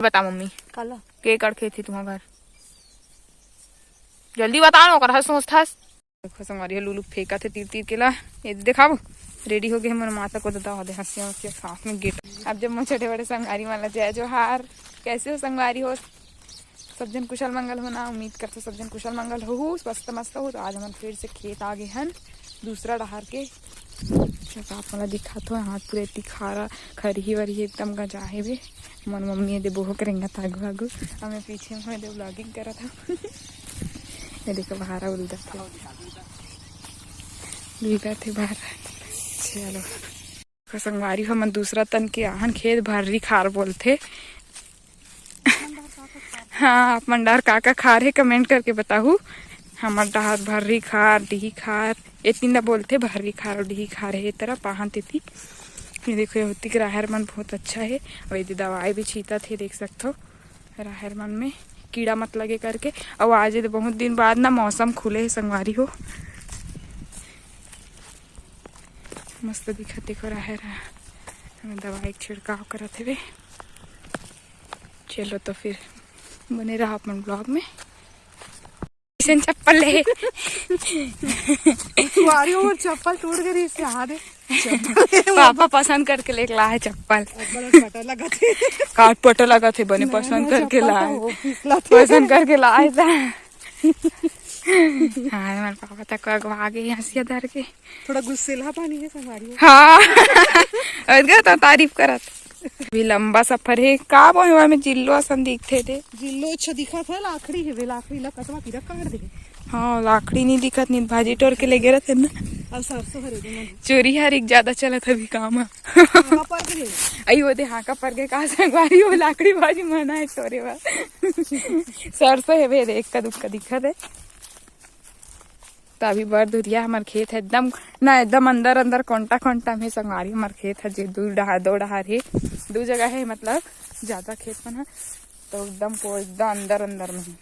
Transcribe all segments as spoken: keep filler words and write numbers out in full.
बता मम्मी, काला? के कड़ खेत हे तुम्हार घर? जल्दी बता ना, ओकर हस सोचथस। देखो संगवारी हो, लुलु फेंकत हे तीर तीर के ला। ये देखाबो, रेडी हो गए हमर माता को दादा वाले हंसिया उसिया साथ में गेट। अब जब मैं छोटे बड़े संगवारी मन ला जय जोहार। कैसे हो संगवारी हो? सब जन कुशल मंगल हो ना? उम्मीद करथो सब जन कुशल मंगल होहू, स्वस्थ मस्त हो। तो आज हमन फिर से खेत आ गए हन दूसरा डहार के। जैसा आप मन ला दिखात हो, हाथ पूरे तिखारा खरही वरही एकदम गंजा हेवे। मोर मम्मी ये दे बोहक रेंगत आगू आगू, हमें पीछे में दे vlogging करत हव। ये देखो भारा उलदत हे, उलदत हे भारा। चलो। संगवारी हो, हमन दूसरा तन के आहन खेत भर्री खार बोलथे। हाँ, आप मन डहर का का खार हे, comment करके बताहू। हमर डहर भर्री खार, डिही खार, ए तीन ला बोलथे, भर्री खार अउ डिही खार हे, ए तरफ आहन तेती। ये देखो, ये होती के राहर मन बहुत अच्छा हे, अउ एदे दवाई भी छींचत हे, देख सकथो, राहर मन में कीड़ा मत लगे करके। अउ आज एदे बहुत दिन बाद ना मौसम खुले हे संगवारी हो, मस्त दिखत, देखो राहर ह। हमें दवाई के छिड़काव करत हेवे। चलो तो फिर बने रहा अपन vlog में। अइसन चप्पल ले। संगवारी हो, मोर चप्पल टूट गे रहिस हे, हाँ दे। पापा पसंद करके लेके ला हे चप्पल। अब्बड़ पटा लगत हे। काट पटा लगत हे, बने नया पसंद नया करके चप्पल ला तो हे। वो फिसलत हे। पसंद करके ला हे ता। हाँ, हमारे पापा तक अगवा गए हंसिया धर के। थोड़ा गुस्सेला पानी हे संगवारी हो। हाँ। अदगा तो तारीफ करत। अभी लंबा सफर हे। का बोहे, ओमे जिल्लो असन दिखथे ते। जिल्लो अच्छा दिखत हे, लाखड़ी हे, लाखड़ी ला कटवा के काट दे। हाँ, लाखड़ी नहीं दिखत, नहीं भाजी टोर के ले गे रथे ना। अउ सरसों हरे दे मन। चोरी हर एक ज्यादा चलत हे अभी काम ह। हाँ, पर के ले। आई वो दे हाँका पर के का संगवारी हो, लाखड़ी भाजी मना हे टोरे बर। सरसों हे बे, एक का दुक्का दिखत हे। त अभी बड़ दुरिया हमर खेत हे, एकदम ना, एकदम अंदर अंदर कोंटा कोंटा में संगवारी हमर खेत हे, जे दू डहार, दो डहार हे, दू जगह हे, मतलब ज्यादा खेत मन ह, तो एकदम को एकदम अंदर अंदर में हे।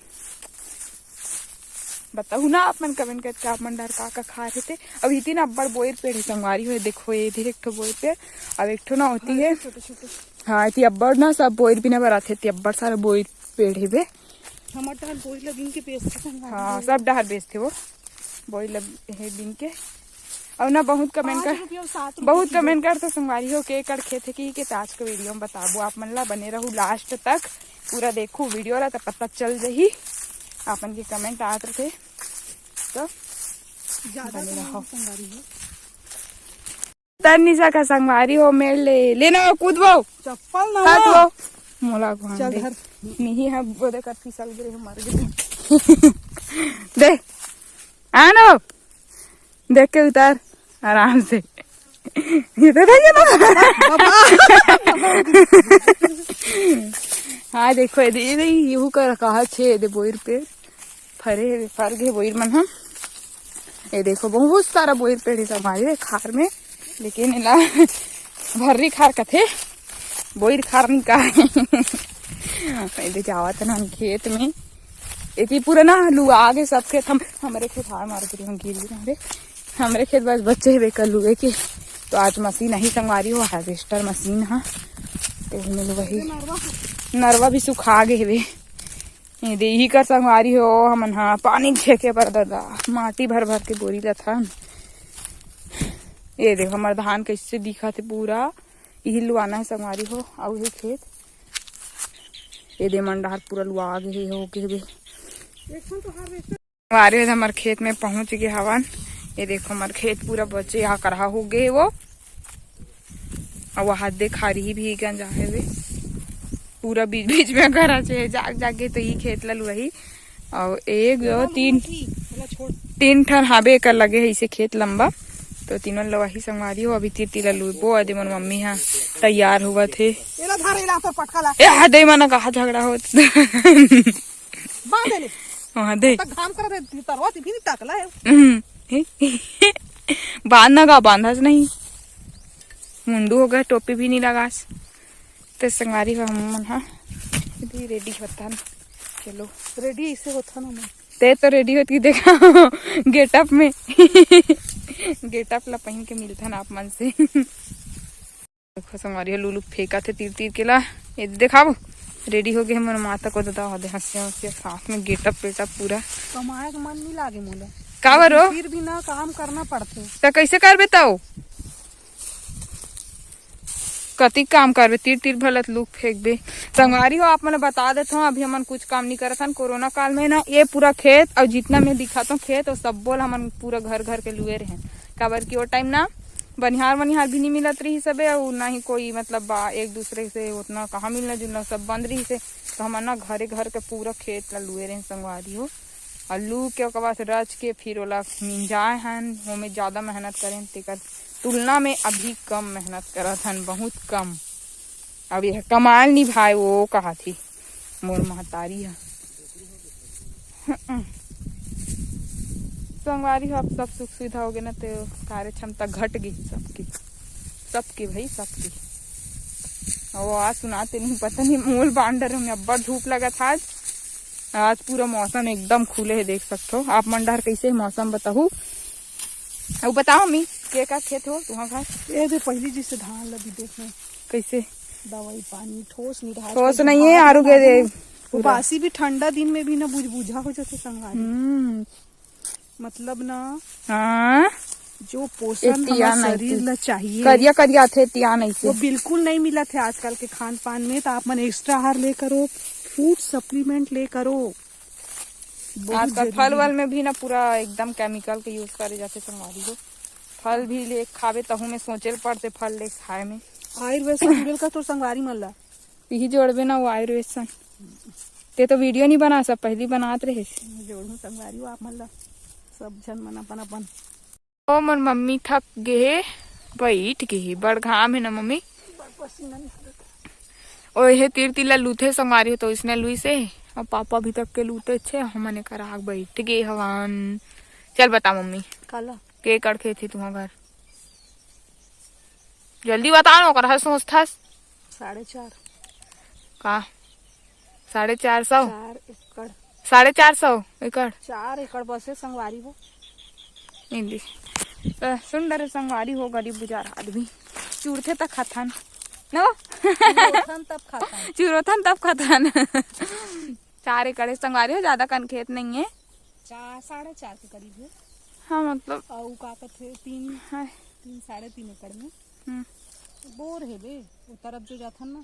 बताहू ना आप मन comment करके, आप मन डहर का का खार हे ते। अब इतिन अब्बड़ बोइर पेड़ हे संगवारी हो, देखो ये दे एक ठो बोइर पेड़, अब एक ठो ना होती है। छोटे छोटे। हाँ, इति अब्बड़ ना सब बोइर बिना बरात हे, इति अब्बड़ सारा बोइर पेड़ हे बे। हमर डहर बोइर ला बीन के बेचथे संगवारी हाँ, हो। सब डहर बेचथे वो। बोइर ला हे बीन के। अउ ना बहुत comment पाँच कर, रुपया अउ सात रुपया बहुत किलो। Comment करथे संगवारी हो, के एकड़ खेत हे कि, के त आज के video में बताबो आप मन ला, बने रहू last तक, पूरा देखू video ला त पता चल जही। आपन के comment आत रथे तो ज्यादा बने तो रहो। नहीं संगवारी हो। तन्नी सा का संगवारी हो, मेर ले, लेना हो, कूदबो। चप्पल ना हट हो। वो। मोला घुमा चल दे। धर। नहीं है, वो देख, फिसल गिरे, मर गए। दे। आनो। देख के उतार, आराम से। ये तो देख ना। हाँ, देखो, ये दे, ये दे, ये कर कहा छे, ये दे बोइर पे। फरे हे, फर गे बोइर मन ह। ये देखो, बहुत सारा बोइर पेड़ हे संगवारी हो खार में, लेकिन एला भर्री खार कथे, बोइर खार नहीं कहे। ये दे जावत हन खेत में, एती पूरा ना लुआ गे सब खेत, हम, हमरे खेत हार मार के हम गिर गे रे। हमरे खेत बस बचे हे बेकर लुए के, तो आज मशीन आही संगवारी हो, harvester मशीन ह, तो ओमे लुआही। नरवा भी सुखा गे हेवे। ये दे, इही कर संगवारी हो, हमन हा पानी छेके बर ददा, माटी भर भर के बोरी लथन। ये देखो, हमर धान कैसे दिखत हे पूरा, इही लुआना हे संगवारी हो, अउ ये खेत, ये दे मन डहर पूरा लुआ गे हे, हो गे हे। संगवारी हो, हमर खेत में पहुंच गे हवन। ये देखो, हमर खेत पूरा बचे, यहाँ करहा हो गे हे वो। अउ वहाँ दे खारी भी गंजा हेवे, पूरा बीच बीच में घर आचे, जाग जाग के तो ई खेत ला लुआही। अउ एक, दो, तीन, तीन ठन हाबे एकर लगे हे इसे खेत लंबा, तो तीनों लुआही संगवारी हो। अभी तीर तीर ला लुबो, अदे मन मम्मी हा तैयार होवत हे। एला धर, एला तो पटका ला। ए, हा दे मना कहा झगड़ा होत। बांध ले। वहाँ दे। तक घाम कर दे, तरवा भी नहीं ताकला है। हम्म। बांध ना गा, बांधा से नहीं। मुंडू हो गया, टोपी भी नहीं लगास। ते संगवारी हो, हम मन हा अभी रेडी होता ना। चलो। रेडी इसे होता ना मैं। ते तो रेडी होती देखा गेटअप में। गेटअप ला पहन के मिलता ना आप मन से। देखो संगवारी हो, लुलु फेंकत हे तीर तीर के ला। ये देखाबो, रेडी हो गे हे मोर माता को दादा, हदे हंसिया हंसिया, साथ में गेटअप पेटअप पूरा। कमाए के मन नहीं लागे मोला। का बरो? फिर भी ना काम करना पड़थे। त कैसे करबे तौ? कतिक काम करबे, तीर तीर भलत लूक फेंकबे। संगवारी हो, आप मन ल बता देत हौं, अभी हमन कुछ काम नहीं करत हन। कोरोना काल में ना ये पूरा खेत और जितना मैं दिखात हौं खेत, और सब्बो ल हमन पूरा घर घर के लुए रहे, काबर कि वो टाइम ना बनिहार वनिहार भी नहीं मिलत रही सबे, और ना ही कोई मतलब बा, एक दूसरे से उतना कहाँ मिलना जुलना, सब बंद रही से। तो हमन ना घरे घर के पूरा खेत ला लुए रहे संगवारी हो, और लू के ओकर बाद रच के फिर ओला मिंजाए हन, ओमे ज्यादा मेहनत करें, तेकर तुलना में अभी कम मेहनत करत हन, बहुत कम। अब यह कमाल नहीं भाई, वो कहा थी मोर महतारी ह। संगवारी हो, अब सब सुख सुविधा हो गए ना, तो कार्य क्षमता घट गई सबकी, सबकी भाई, सबकी। अब आवाज सुनाते नहीं, पता नहीं, मोल बांडर में अब्बड़ धूप लगा था आज। आज पूरा मौसम एकदम खुले है, देख सकते हो आप मन डहर कैसे है मौसम, बताहू। अब बताओ मी, के का खेत हो तुहा घर? ये दे पहली जैसे धान लगी देख में। कैसे? दवाई पानी ठोस नहीं रहा ठोस आजकल, नहीं है, बुखार आरू के दे। उबासी भी ठंडा दिन में भी ना बुझबुझा हो जाते संगवारी। हम्म। मतलब ना, हाँ। जो पोषण हमारे शरीर ला चाहिए, करिया करिया थे तिया नहीं से। वो बिल्कुल नहीं मिला थे आजकल के खान पान में। तो आप मन एक्स्ट्रा आहार ले करो, फूड सप्लीमेंट ले करो। आजकल फल वल में भी ना पूरा एकदम केमिकल के यूज करे जाते संगवारी हो। फल भी ले खावे तहू में सोचे ल पड़ते फल ले खाए में। आयुर्वेद से जुड़ल का तोर संगवारी मन ला? इही जोड़बे ना वो आयुर्वेद सन। ते तो वीडियो नहीं बना, सब पहली बनात रहे। जोड़ू संगवारी हो आप मन ला, सब झन मन अपन अपन। ओ मोर मम्मी थक गे हे, बैठ गे हे, बड़ घाम हे ना मम्मी। ओहे तीर तीर ला लूथे संगवारी हो तो इसने लुई से। अब पापा अभी तक के लूते छे, हमन एकर आग बैठ गे हवन। चल बता मम्मी, काला? के एकड़ खेत हे तुहा घर? जल्दी बता ना, ओकर हर सोचथस। साढ़े चार। का? साढ़े चार सौ? चार एकड़। साढ़े चार सौ एकड़? चार एकड़ बसे संगवारी हो। नहीं दी। त सुन डरे संगवारी हो, गरीब गुजार आदमी। चुरथे त खाथन। नो? चुरोथन तब खाथन। चुरोथन तब खाथन। चार एकड़ हे संगवारी हो, ज्यादा कन खेत नहीं है। चार, साढ़े चार के करीब है। हाँ, मतलब। अउ का कथे, तीन, हाँ। तीन, साढ़े तीन एकड़ में। हम्म। बोर हे बे, वो तरफ जो जाथन ना,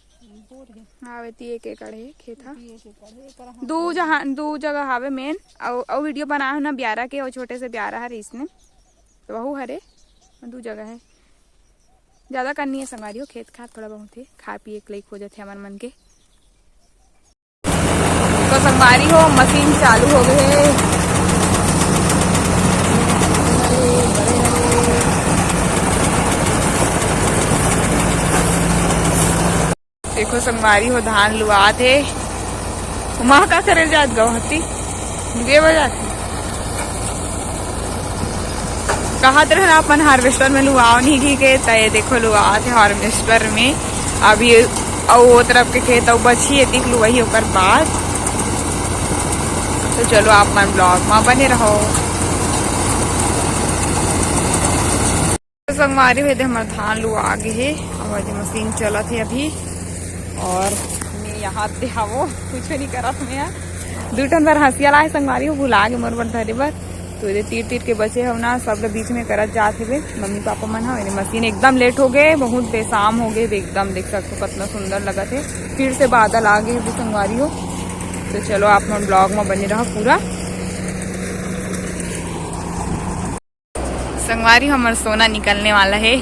बोर हे। हाँ, वेती एक एकड़ हे खेत हा। वेती एक एकड़ हे, एकर हाँ दू बोर हे। जहाँ, दू जगह हावे मेन, अउ, अउ वीडियो बनाए हो ना ब्यारा के, वो छोटे से ब्यारा हरे इसने, तो वहू हरे, दू जगह हे। ज्यादा करनी है संगवारी हो, खेत खार थोड़ा बहुत हे, खाए पिए के लायक हो जाथे हमर मन के। तो संगवारी हो, मशीन चालू हो गई है। देखो संगवारी हो, धान लुआत हे। माँ का करे जात गौ हती? लुए बजात हे। कहत रहन अपन हार्वेस्टर में लुआओ नहीं की के, त ये देखो लुआत हे हार्वेस्टर में। अभी अउ वो तरफ के खेत अउ बची, एतिक लुआही ओकर बाद। तो चलो आप मन ब्लॉग में बने रहो। तो संगवारी हो, ये दे हमर धान लुआ गे हे, अउ ये मशीन चलत हे अभी। और मैं यहाँ पे हवो, कुछ नहीं करत मैं। दू ठन बार हंसिया लाए संगवारी हो, भुला गे मोर बर धरे बर। तो ये तीर तीर के बचे हव ना, सब ल बीच में करत जात हेबे मम्मी पापा मन ह। ये मशीन एकदम लेट हो गए, बहुत बेसाम हो गए एकदम। देख सकते हो कितना सुंदर लगत हे, फिर से बादल आ गए हेबे संगवारी हो। तो चलो आप मन ब्लॉग में बने रहो पूरा। संगवारी, हमर सोना निकलने वाला है।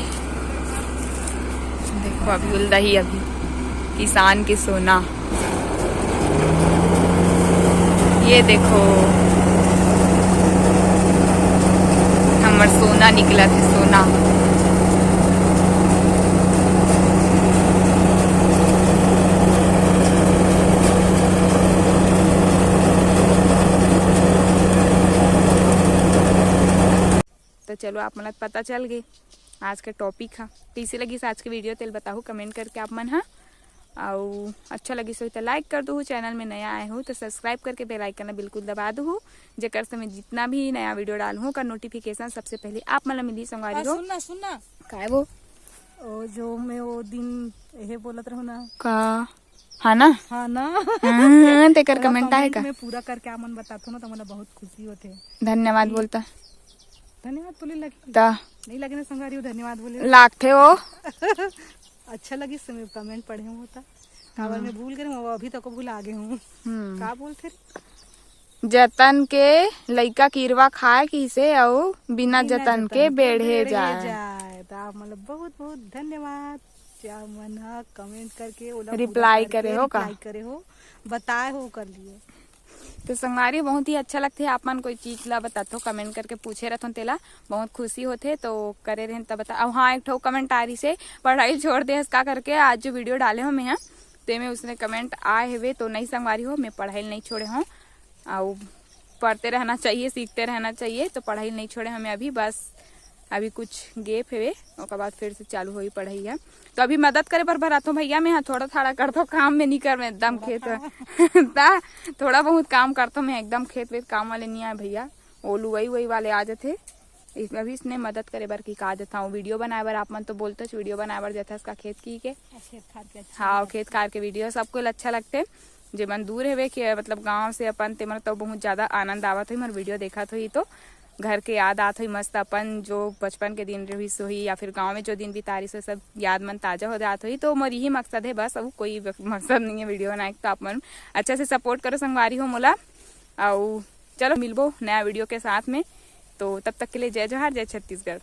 देखो, अभी उल्दा ही, अभी किसान के सोना। ये देखो, हमर सोना निकला थे, सोना। तो चलो, आप मन ला पता चल गे आज के टॉपिक हा। कैसे लगिस आज के वीडियो, तेल बताहू कमेंट करके आप मन हा। अउ अच्छा लगिस होही तो लाइक कर दूहू, चैनल में नया आए हो तो सब्सक्राइब करके बेल आइकन ला बिल्कुल दबा दूहू, जेकर से मैं जितना भी नया वीडियो डालहूँ, ओकर नोटिफिकेशन सबसे पहले आप मन ला मिलही। संगवारी हो, सुनना, सुनना। काय वो? ओ, जो मैं वो दिन यही बोलत रहूँ ना। का? हाँ ना? हाँ ना। हाँ, तेकर कमेंट आए का? में पूरा करके आप मन बताथो ना, तो मोला बहुत खुशी होथे। धन्यवाद बोलता। धन्यवाद बोले लगी। ता नहीं लगे ना संगवारी हो, धन्यवाद बोले। लागथे वो। अच्छा लगी से मैं कमेंट पढ़े हूँ होता। काबर मैं भूल गए हूँ, अभी तक भुला गए हूँ। हम्म। का बोलथे? जतन के लइका किरवा खाए किसे, अउ बिना जतन के बेढ़े जाए। जाए। तो आप मतलब बहुत बहुत धन्यवाद, जो आप मन ह कमेंट करके ओला रिप्लाई करे हो का? रिप्लाई करे हो, बताए हो कर लिए। तो संगवारी, बहुत ही अच्छा लगथे, आप मन कोई चीज ला बताथो, कमेंट करके पूछे रहथन, तेला बहुत खुशी होथे। तो करे रहन तब बता। अउ हाँ, एक ठो कमेंट आ रही से, पढ़ाई छोड़ दे हस का करके, आज जो वीडियो डाले हो मैं, तेमे उसने कमेंट आए हवे। तो नहीं संगवारी हो, मैं पढ़ाई नहीं छोड़े हूँ, अउ पढ़ते रहना चाहिए, सीखते रहना चाहिए। तो पढ़ाई नहीं छोड़े हमें अभी, बस अभी कुछ गैप हवे, ओकर बाद फिर से चालू होई पढ़ाई है। तो अभी मदद करे बर भराथो भैया, मैं हाँ थोड़ा थाड़ा करथो, काम में नहीं कर मैं एकदम खेत में। ता थोड़ा बहुत काम करथो मैं, एकदम खेत वेत काम वाले नहीं आए भैया, वो लुवई वई वाले आ जाथे। इस अभी इसने मदद करे बर की का जाता हूँ, वीडियो बनाए बर। आप मन तो बोलते हो वीडियो बनाए बर जाता है इसका खेत की के। खेत खार के अच्छा हाँ, खेत खार के वीडियो सबको अच्छा लगते। जे मन दूर हेवे के मतलब गांव से अपन, ते मन तो बहुत ज्यादा आनंद आवत होई मोर वीडियो देखत होई तो। घर के याद आत होई मस्त, अपन जो बचपन के दिन रहिस होई या फिर गांव में जो दिन बितारिस होई, सब याद मन ताजा हो जात होई। तो मोर यही मकसद है बस, अब कोई मकसद नहीं है वीडियो बनाए के। तो आप मन अच्छा से सपोर्ट करो संगवारी हो मोला, अउ चलो मिलबो नया वीडियो के साथ में। तो तब तक के लिए जय जोहार, जय छत्तीसगढ़।